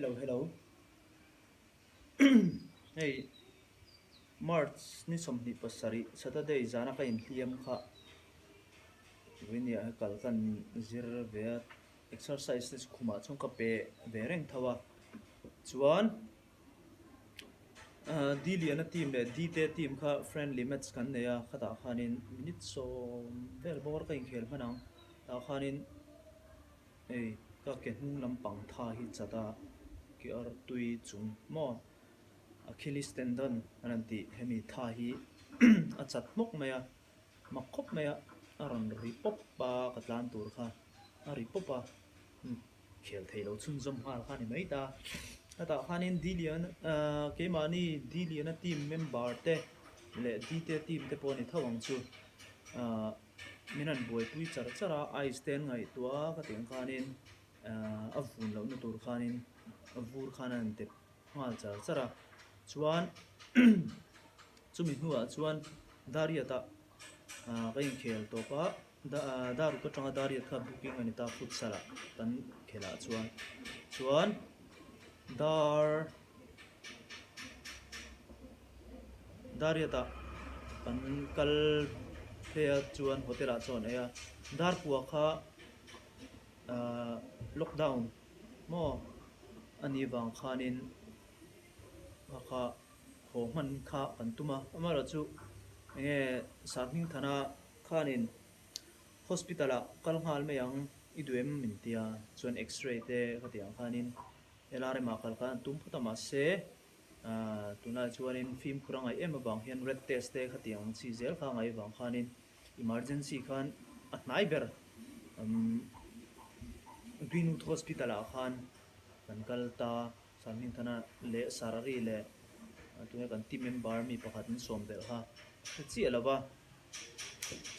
Hello hello hei March ni 27 Saturday zana ka inhliam kha vawinia he kal kan zir ve a exercise te chu khumah chuan ka pe ve reng tho a chuan ahh D Liana team leh D te team kha friendly match kan nei a khatah khanin minute sawm vel bawr ka inkhel hman ang tah khanin. Hei ka ke hnung lampang tha hi chat a ke artui chung maw Achilles tendon an rawn tih hemi tha hi a chat hmawk mai a mak khawp mai a a rawn ri pawp a ka tlan tur kha a ri pawp a khel thei lo chhunzawm nghal kha a ni mai ta hetah khanin Dilian ahh keimahni Diliana team member te leh Dite team te pawh a ni tho ang chu ahh. Min han buaipui char char a, ice te an ngaihtuah a ka tih ang khanin ahh a vun lohna tur khanin a vur khan a han dep nghal char char a chuan chumi hnuah chuan Dariat ah ahh ka inkhel tawp a Daruk atanga Dariat kha booking a ni ta futsal ah kan khelh ah chuan chuan dar. Dariat ah kan kal phei a chuan hotel ah chuan ei a Darpua kha ahh lockdown maw a nih vang khanin kha kha haw hman kha kan tum a amaherawhchu eng nge Sarhmingthana khanin hospital ah kal nghal mai ang i duh em min tia chuan x-ray te ka tih ang khanin. LRM ah kal khan an tum phawt a mahse tunlai chuanin fimkhur a ngaih em avang hian red test te khatiang ang chi zel kha a ngaih avang khanin emergency khan a hnai ber Greenwood Hospital ah khan kan kal ta Sanhmingthana leh Sarari leh tunge kan team member mi pakhat min sawm belh kha hre chiah lo va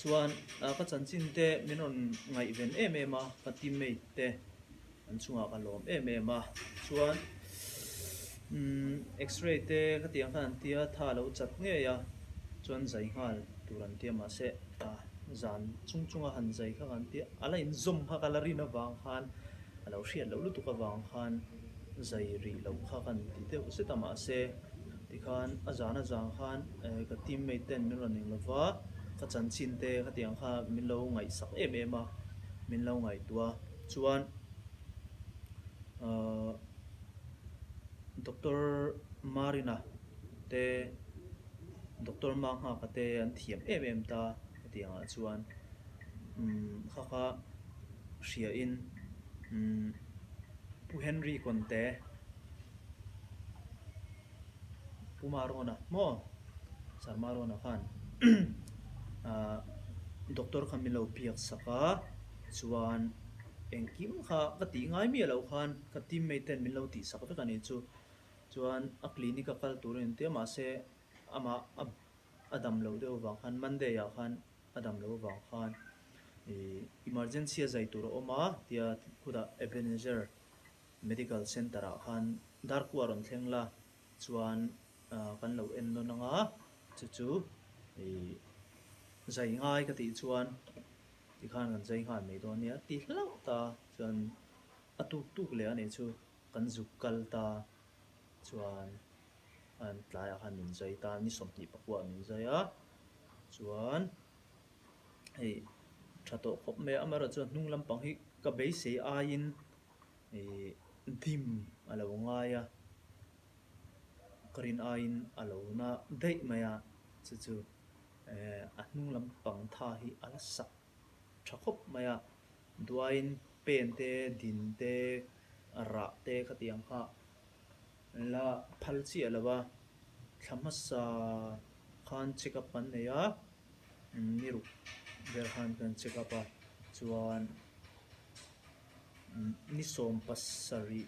chuan ka chanchin te min rawn ngaihven em em a ka teammate te. An chungah ka lawm em em a, chuan umm x-ray te khatiang khan an tia tha a lo chat ngei a, chuan zai nghal tur an tia mahse ah zan chung chunga han zai kha kan tia a la inzawm kha ka la rin avang khan a lo hriat loh lutuk avang khan zai rih loh kha kan ti deuh zet a mahse tikhan a zan a zang khan eh ka teammate ten min rawn eng lova ka chanchin te khatiang kha min lo ngaihsak em em a min lo ngaihtuah a. Chuan ahh Doctor Marina te Doctor Manghaka te an thiam em em ta hetiang ah chuan umm kha kha hria in umm Pu Henry Conte Pu Marona maw Sir Marona khan ahh doctor kha min lo biak sak a chuan engkim kha ka tih ngai miah loh khan ka teammate ten min lo tih sak vek a ni chu chuan a clinic a kal tur a ni tia mahse amah a a dam loh deuh avang khan Monday ah khan a dam loh avang khan ih emergency a zai tur a awm a tia khutah Ebenezer Medical Centre ah khan Darkua rawn thleng la chuan kan lo en nawn ang a, chu chu ih zai ngai ka tih chuan tikhan kan zai nghal mai dawn nia ti hlauh ta chuan a tuk tuk leh a nih chu kan zuk kal ta chuan an tlaiah khan min zai ta ni 24 ah min zai a chuan hei tha tawh khawp mai a amaherawhchu chuan hnung lampang hi ka beisei aiin. Ih dim a lo ngai a, ka rin aiin a lo na daih mai a, chu chu eh a hnung lampang tha hi a la sak tha khawp mai a, duaiin pen te din te rah te khatiang kha la phal chiah lo va, thla hmasa khan check up kan nei a, ni ruk vel khan kan check up a chuan. Ni 17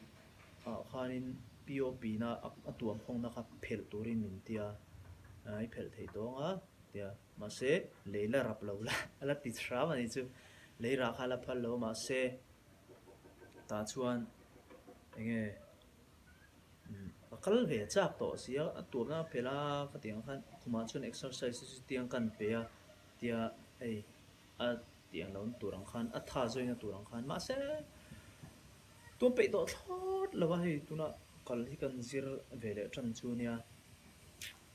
ah khanin POP na a tuam hawngna kha phelh turin min ti a, i phelh thei tawng a tia mahse lei la rap lo la a la ti hram a ni chu lei rah kha a la phal lo mahse tah chuan eng nge ka kal ve chak tawh si a a tuamna a phelh a khatiang khan khumah chuan exercise te chu tiang kan pe a tia hei. A tih ang lo na tur ang khan, a tha zawina tur ang khan mahse Tuam peih tawh thlawt lo a, hei tunah kal hi kan zir ve leh tan chu nia.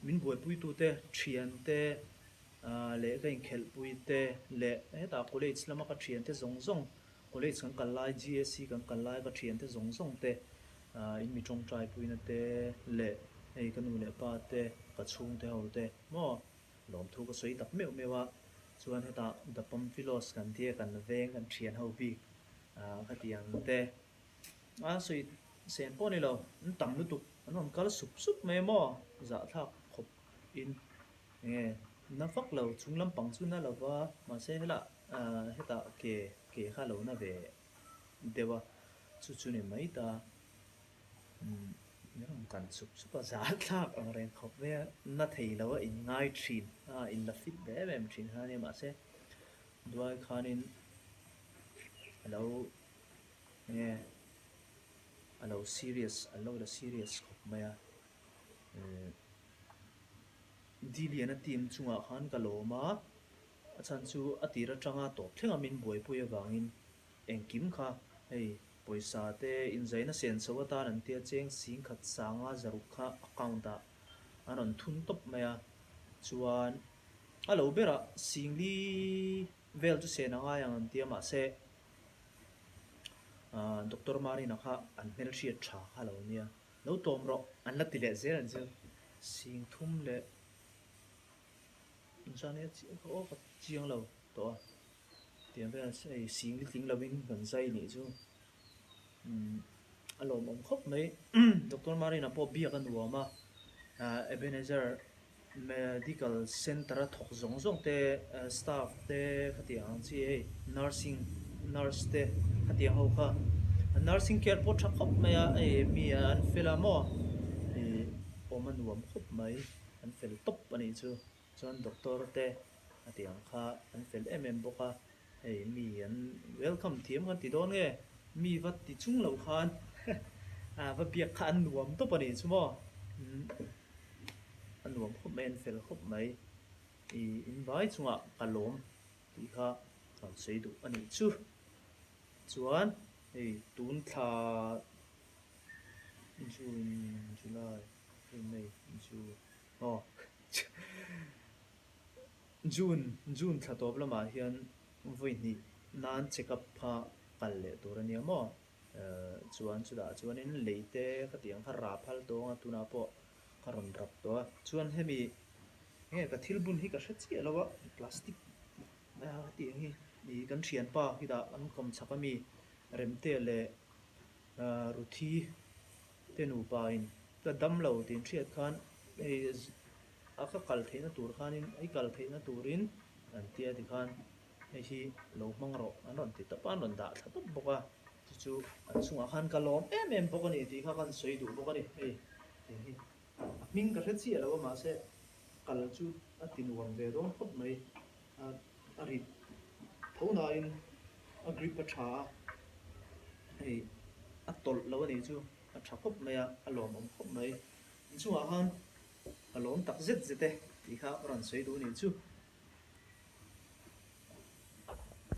Min buaipuitute, thiante leh ka inkhelhpuite leh hetah college lama ka thiante zawng zawng, college kan kal lai, GSC kan kal lai ka thiante zawng zawng te, in mi tawngtaipuina te leh hei ka nu leh pa te, ka chhungte ho te maw lawmthu ka sawi tak meuh meuh a. Chuan hetah The Pamphilos kan tia kan veng kan thian ho bik khatiang te a sawi sen pawh a ni lo, an tam lutuk, an rawn kal sup sup mai a maw, zahthlak khawp in enge na vak lo, chung lampang chu na lo va, mahse helai hetah ke ke kha a lo na ve deuh a, chu chu ni mai ta. Umm min rawn kan sup sup a, zahthlak ang reng khawp mai a, na thei lo a in ngai thin a, in la fit ve em em thin kha a nia mahse duai khanin a lo enge a lo serious an lo la serious khawp mai a umm Diliana team chungah khan ka lawm a, a chhan chu a tir atanga tawp thleng a min buaipui avangin Engkim kha hei pawisa te inzaina sen chho atan an tia cheng singkhat sanga zaruk kha account ah an rawn thun tawp mai a, chuan a lo berah singli vel chu sen a ngai ang an tia mahse ah Doctor Marina kha an hmelhriat tha kha lo nia, lo tlawm rawh an la ti leh zel an chu singthum leh inzan hi a chiang kha aw ka chiang lo tawh a. Tiang vel hei sing ni tling lovin kan zai nih chu umm a lawmawm khawp mai. Doctor Marina pawh biak a nuam a, ah Ebenezer Medical Centre a thawk zawng zawng te staff te khatiang ang chi hei nursing nurse te khatiang ho kha nursing care pawh tha khawp mai a hei mi an fel a maw ih awm a nuam khawp mai an fel tawp a nih chu. Chuan doctor te a tih ang kha an fel em em bawk a, hei mi an welcome thiam kan ti dawn nge, mi va ti chung lo khan va biak kha an nuam tawp a nih chu maw, a nuam khawp mai an fel khawp mai, i in vai chungah ka lawm tih kha ka rawn sawi duh a nih chu. Chuan hei tun thla June, July, May, June. Aw June June thla tawp lamah hian vawi hnih nan check up kha kal leh tur a nia maw? Chuan chutah chuanin lei te khatiang kha rap hal tawng a tunah pawh ka rawn rap tawh a. Chuan hemi nge ka thil bun hi ka hre chiah lo a plastic a hetiang hi ih kan thianpa khitah an kawm chak ami Remte leh Ruthi te nupa in ka dam lo tih an hriat khan hei a ka kal theihna tur khanin i kal theihna turin an tia tikhan hei hi lo hmang rawh an rawn ti tawp a an rawn dah thla tawp bawk a chu chu an chungah khan ka lawm em em bawk a ni tih kha ka han sawi duh bawk a ni hei tih hi a hming ka hre chiah lo a mahse kal chu a ti nuam ve dawn khawp mai a a rit tho nain a grip a tha a hei a tawlh lo a nih chu a tha khawp mai a a lawmawm khawp mai inchungah khan ka lawm tak zet zet e tih kha ka rawn sawi duh a nih chu.